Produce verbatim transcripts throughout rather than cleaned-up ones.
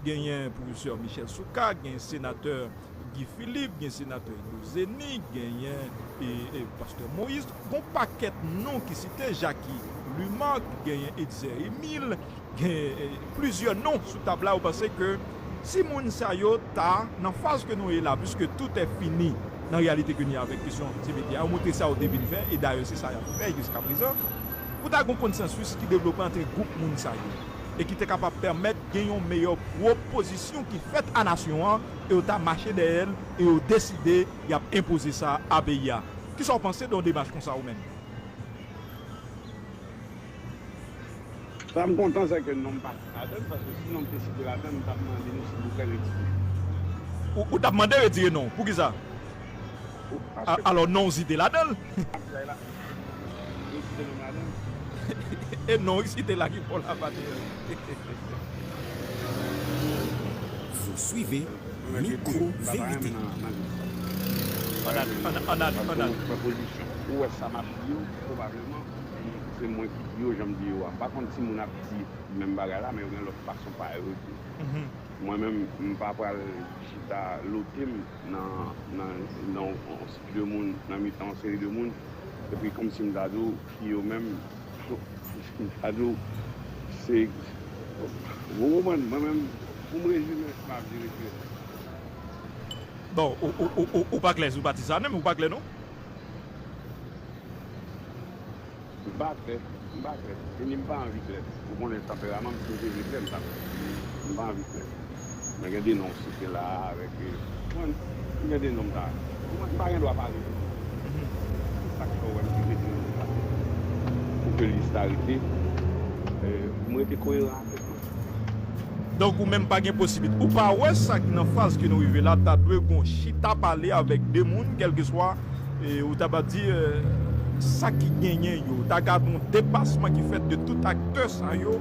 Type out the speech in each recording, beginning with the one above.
Genyen pwofesè Michel Souka, gen senatè Guy Philippe, gen senatè Edo Zeni, genyen e, e pastè Moïse. Gon pakèt non ki site, Jacky Lumarque, genyen Etzer Emile, gen e, plizyè non sou tab la. Ou panse ke si moun sa yo ta nan faz ke nou ye la, puisque tout est fini, nan reyalite ke ni avèk kesyon ti medya, yo montre sa yo te vin fè, e dayè se sa y ap fè jiska prezan, pou ta gon konsansis ki devlope ant gwoup moun sa yo, e ki te kapab pèmèt gen yon meyè pwopozisyon ki fèt a nasyon an, e yo ta mache dèyè l, e yo deside y ap enpoze sa a peyi a. Kisa w panse de yon demach konsa ou menm? Sa m kontan, se ke non m pa t ladan l, paske si non m te site ladan l, m t ap mande misye pou fè retire. Ou, ou t ap mande retire non? Poukisa? Ou, paske... A, alò non w site ladan l. Ap di la. Yo site non m ladan l. E non w site la ki fè w la pa te. Vous suivez Micro Vérité. Ann ale, ann ale, ann ale. Ou wè sa m ap di yo, pwobableman, se mwen ki di yo jan m di yo a. M pa konn si moun ap di menm bagay la, men yo gen lòt fason pa yo di. Mwen menm, m pa pral chita lote m nan, nan, nan yon seri de moun, nan mitan yon seri de moun, epi kòmsi m ta di w, ki yo menm, m ta di w, se, ou konprann, mwen menm, pou m rezime, m ap di retire. Bon, ou, ou, ou, ou, ou pa klè sou pati sa a menm, ou pa klè non? M pa klè, m pa klè. E ni m pa anvi klè. Ou konnen tanperaman m, si m te vle klè, m t ap klè. M pa anvi klè. Men gen de non w site la a avèk, e, mwen, m gen de non m ta, mwen, m pa gen dwa pale. Se sa k fè w wè m te retire non sa. Pou ke lis la rete, e, pou m rete koyeran avèk mwen. Donk, ou menm pa gen posibilite. Ou pa wè sa k nan faz ke nou rive la, ta dwe gon chita pale avèk de moun, kèlkeswa, e, ou ta ba di, e, sa ki genyen yo. Ta ka gen yon depasman ki fèt de tout aktè sa yo,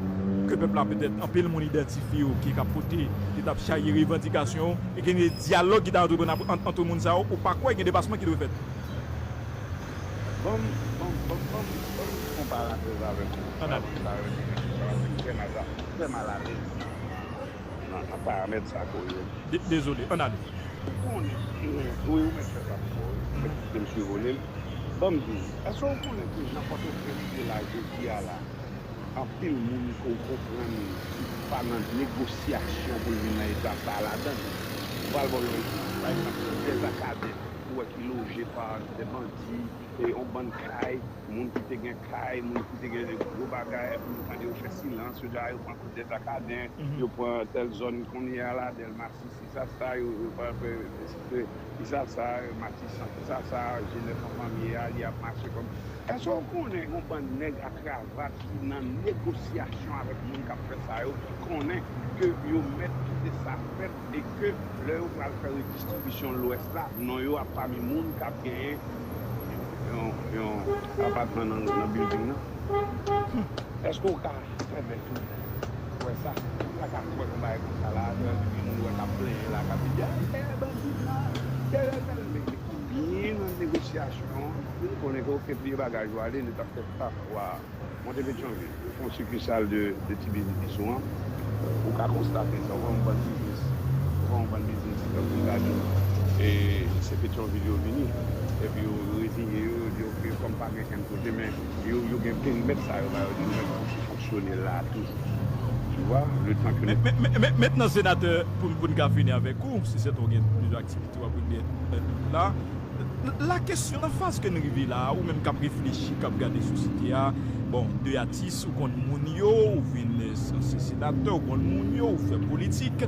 ke pèp la petèt, anpil moun idantifye yo, ki ka pote, ki t ap chaye revandikasyon yo, e gen de dyalòg ki ta antreprann ant, ant moun sa yo, ou pa kwè gen depasman ki dwe fèt? Ban m, ban m, ban m, ban m, ban m yon paranthèse avèk ou. Ann ale. Sa yo di, sa yo di, fè mal, fè mal alèz nan, nan paramèt sa ke w ye. De-, dezole, ann ale. Ou konnen, wi, ou mèt fè sa pou mwen, wi. Ou mèt kite m sivole l. Ban m di w, èske w konnen ke jan Pòtoprens ye la jodi a la, anpil moun ke w konprann ki pa nan negosyasyon pou l vin nan eta sa a ladan l? M pral ba w yon egzanp. Pa egzanp, Dèzakaden, ou wè ki loje pa de bandi, e yon bann kay, moun ki te gen kay, moun ki te gen gwo bagay, epi ou tande yo fè silans, yo di, a, yo pran kote Dèzakaden, yo pran tèl zòn kounye a la, Dèlma sis, kisa sa, yo, yo pral fè, fè, kisa sa, Matisan, kisa sa, Jenèf an fanmi a, li ap mache kòm. Èske w konnen yon bann nèg a kravat ki nan negosyasyon avèk moun k ap fè sa yo, ki konnen ke yo mèt kite sa fèt e ke lè yo pral fè redistribisyon Lwès la, non yo ap pami moun k ap genyen yon, yon apatman nan, nan bilding nan? Èske w ka fèmen tou? Ou wè sa? Ou pa ka kwè yon bagay konsa la, lè moun wè k ap plenyen la, k ap di, dèyè bandi la, dèyè tèl, men byen nan negosyasyon an, ou konnen ke oke, pliye bagaj yo ale, nou t ap fè pafwa Monte Petyonvil, ou fè yon sikisal de, de Ti Biznis Pison an, ou ka konstate sa, ou wè yon bann biznis, ou wè yon bann biznis, tankou m ta di w, e se Petyonvil yo vini, epi yo reziye yo, yo di, oke, kòm pa gen kenn kote, men yo, yo gen perimèt sa yo ba yo, di nou menm pou fonksyone la tou. Tu vois, le temps que... Men, men, men, men, mentnan, senatè, pou, pou n ka fini avèk ou, si sèten w gen plizyè aktivite w ap regle, euh, la, la kesyon, nan faz ke n rive la, ou menm k ap reflechi, k ap gade sosyete a, bon, de atis, ou konn moun yo, ou vin, euh, se, se senatè, ou konn moun yo, ou fè politik.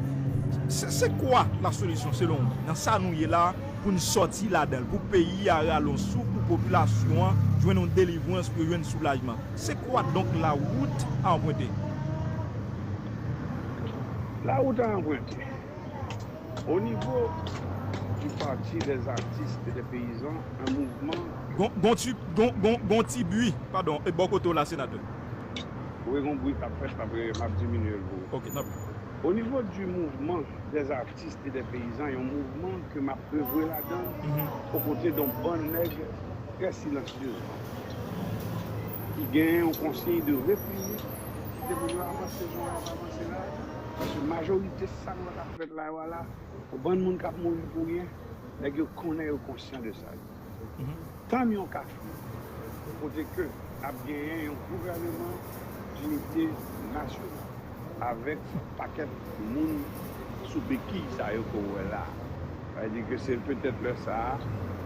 Se, se kwa la solisyon, selon ou, nan sa nou ye la, pou n sòti ladan l, pou peyi a rale yon souf, pou popilasyon an jwenn yon delivrans, pou yo jwenn soulajman? C'est quoi donc la route à emprunter? La route à emprunter. Au niveau du Parti des artistes et des paysans, un mouvement... Gon, gon ti, gon, gon, gon ti bri, padon, e bò kote w la, senatè. Wi, gon bri k ap fèt, m ap, m ap diminye l pou ou. Ok, tanpri. Au niveau du mouvement des artistes et des paysans, yon mouvman ke m ap evre ladan l, aux côtés d'un bann nèg très silencieux, ki gen yon konsiy de repli, kite moun yo avanse jan yo ap avanse la, Paske majorite sa nou wè k ap fèt la yo a la, yon bann moun k ap mouri pou ryen, nèg yo konnen, yo konsyan de sa. Tann yon kafou kote ke ap genyen yon gouvèneman dinite nasyonal avèk pakèt moun sou bekiy sa yo ke w wè la a. Sa vle di ke se petèt lè sa a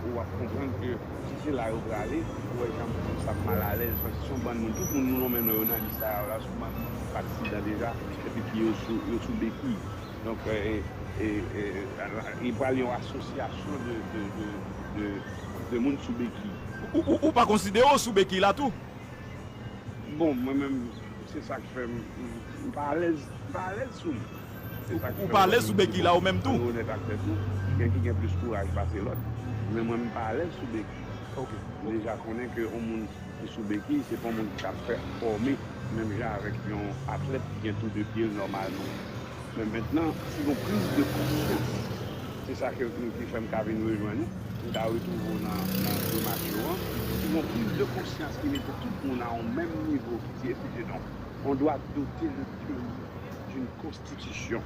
ou ap konprann ke si se la yo prale, ou wè jan moun sa ap malalèz, paske se yon bann moun, tout moun nou nonmen non yo nan lis sa yo la, se yon bann moun ki t aksidan deja, epi ki yo sou, yo sou bekiy. Donk, e, e, e, e, li pral yon asosyasyon de, de, de, de, de moun sou bekiy. Ou, ou, ou pa konsidere w sou bekiy la tou? Bon, mwen menm, se sa k fè m, m, m pa alèz, m pa alèz sou li. Se sa k fè m di ke, bon, ann onèt ak tèt nou, gen ki gen plis kouraj pase lòt. Men mwen, m pa alèz sou bekiy. M deja konnen ke yon moun ki sou bekiy, se pa yon moun ki ka pèfòme menm jan avèk yon atlèt ki gen tou de pye l nòmalman. Men mentnan, se yon priz de konsyans. Se sa ke, ki fè m ka vin rejwenn ou, m ka retwouve w nan, nan demach yo an. Se yon priz de konsyans ki mete tout moun a yon menm nivo, ki di, écoutez donc, on doit doter le pays d'une constitution.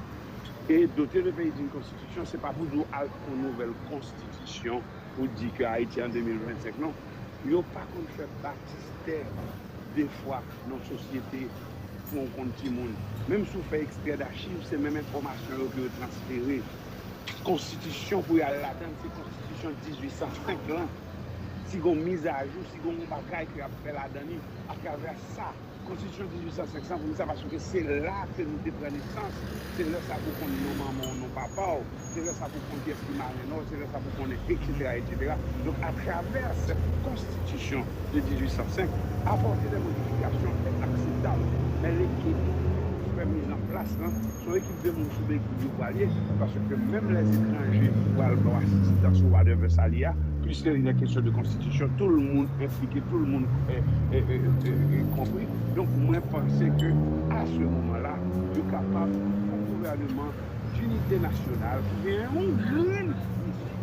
Et doter le pays d'une constitution, se pa pou di w al fè yon nouvèl konstitisyon pou di ke Ayiti an de mil vennsenk, non. Yo pa konn fè batistè de fwa nan sosyete pou yon konn timoun. Menm si w fè ekstrè dachiv, se menm enfòmasyon yo ke yo transfere. Konstitisyon pou y al ladann, se konstitisyon dizuit san senk lan. Si gon mizajou, si gon bagay ke y ap fè ladan li, atravè sa, konstitisyon dizuit san senk lan pou nou sa, paske se la ke nou te pran nesans, se lè sa pou konn non manman w, non papa w, se lè sa pou konn kiyès ki marenn w, se lè sa pou konnen, et cetera, et cetera. Donk, atravè sèt konstitisyon de dizuit san senk, apòte de modifikasyon èt akseptab, men lekip pou fè mizanplas lan, se yon ekip de moun sou bekiy yo pral ye, paske menm lèzetranje pral ba w asistans ou whatever sa l ye a, puiske il est question de konstitisyon, tout moun enplike, tout moun, e, e, e, e, e, konpri. Donk, mwen panse ke, a se moman la, yo kapab fè yon gouvèneman dinite nasyonal ki gen yon grenn misyon.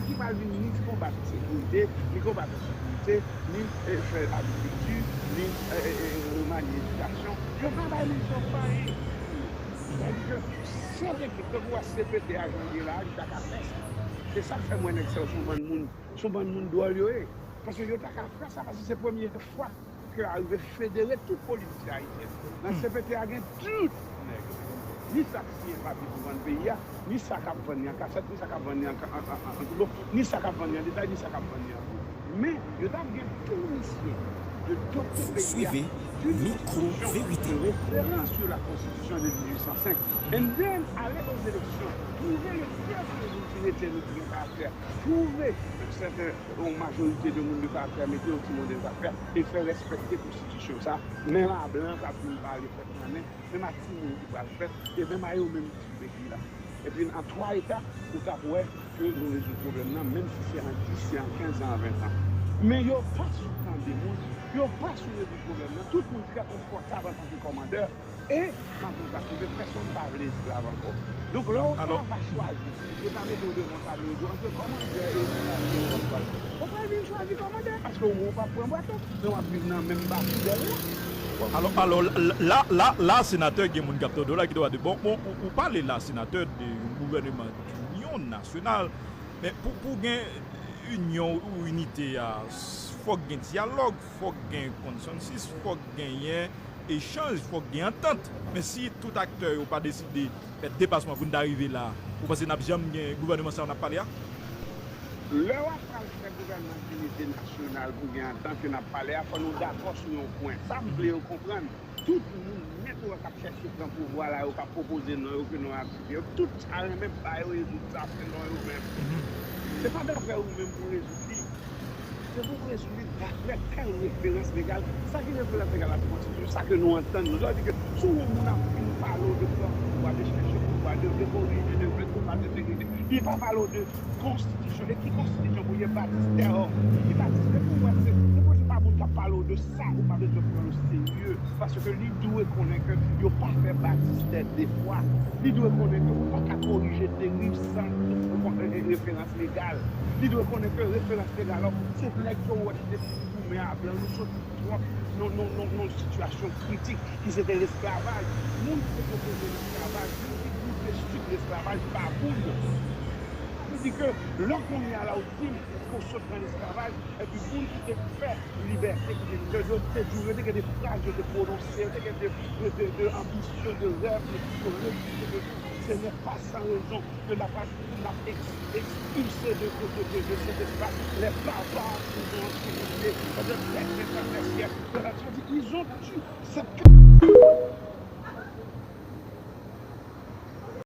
Ki pral vin ni konbat ensekirite, ni konbat ensekirite, ni, e, fè agrikilti, ni, e, e, e, remanye edikasyon. Yo pa bay misyon sa anyen. Sa vle di ke sèl ekip, tankou wè C P T a jan l ye la, li ta ka fè sa. Se sa k fè m wè nèg sa yo se yon bann moun, se yon bann moun dwòl yo ye. Paske yo ta ka fè sa, paske se premye fwa ke yo arive federe tout politisyen ayisyen. Nan C P T a gen tout nèg. Ni sa k siyen papye pou vann peyi a, ni sa k ap vann li an kasèt, ni sa k ap vann li an, an, an, an, an tout bon, ni sa k ap vann li an detay, ni sa k ap vann li an gwo. Men, yo t ap gen pou misyon de dote peyi a d'une constitution de référence sur la constitution de dizuit san senk. And then, ale aux élections. Twouve le pèp ki rete nou ki gen karaktè. Twouve sèten, yon majorite de moun de karaktè, mete yon ti moun de karaktè e fè respekte konstitisyon sa. Menm a blan k ap vin pale fèt nan men, menm a timoun ki pral fèt, e menm a yo menm ki sou bekiy la. Epi nan twa etap, ou t ap wè ke nou rezoud pwoblèm nan, menm si se an dis, se an kenz, se an ven tan. Men yo pa sou tande moun, yo pa sou rezoud pwoblèm nan. Tout moun trè konfòtab antanke kòmandè, e m ap di w sa, pèsonn pa vle esklav ankò. Donk, lè w ta va chwazi, yo ta mete w devan tablo, yo di w, antre kòmandè e esklav, ki esklav w pral pran? Ou pral vin chwazi kòmandè, paske ou menm ou p ap pran baton, men w ap viv nan menm ba fidèl la. Alò, alò, la, la, la, la, senatè, gen moun k ap tande w la, ki ta va di, bon, bon, ou, ou pale la, senatè, de yon gouvèneman dinyon nasyonal, men pou, pou gen inyon ou inite a, s-, fòk gen dyalòg, fòk gen konsansis, fòk genyen echanj, fòk gen antant. Men si tout aktè yo pa deside fè deplasman pou n ta rive la, ou panse n ap janm gen gouvèneman sa yo n ap pale a? Lè w ap pral fè gouvènman dinite nasyonal pou gen antant ke n ap pale a, fò nou dakò sou yon pwen. Sa m vle yo konprann. Tout moun nèt ou wè k ap chèche pran pouvwa la, yo k ap pwopoze non yo ke non yo ap site yo, tout sa renmen ba yo rezoud sa, se non yo menm. Se pa daprè ou menm pou rezoud li. Se pou w rezoud li daprè kèl referans legal. Sa ki referans legal la, se konstitisyon, sa ke nou antann nou. Sa vle di ke si yon moun ap vin pale w de pran pouvwa, de chèche pouvwa, de, de korije, de vle konbat ensekirite, Li pa pale w de konstitisyon. E ki konstitisyon pou ye? Batistè. Ki batistè? Pou wè se, se pa moun k ap pale w de sa, ou pa bezwen pran l o serye. Paske li dwe konnen ke yo pa fè batistè de fwa. Li dwe konnen ke ou pa ka korije deriv san referans legal. Li dwe konnen ke referans legal la, se nèg yo wè ki te fin goumen a blan. Nou soti twòp nan yon sitiyasyon kritik ki se te lesklavaj. Moun ki te pwopoze lesklavaj, moun ki goute sik lesklavaj pa moun. Sa vle di ke lè kounye a la ou di m ke w sot nan lesklavaj, epi moun ki te fè libète, ki te, yo, yo te di w, yo te gen de fraz yo te pwononse, yo te gen de, de, de, de anbisyon, de rèv, yo, yo reyalize ke se n'est pas sans raison que la patrie n ap ekspilse de, de, de, de, de cet espace les barbares qui nous ont ensuite, pendant des siècles, pendant des siècles. Ils ont tué cette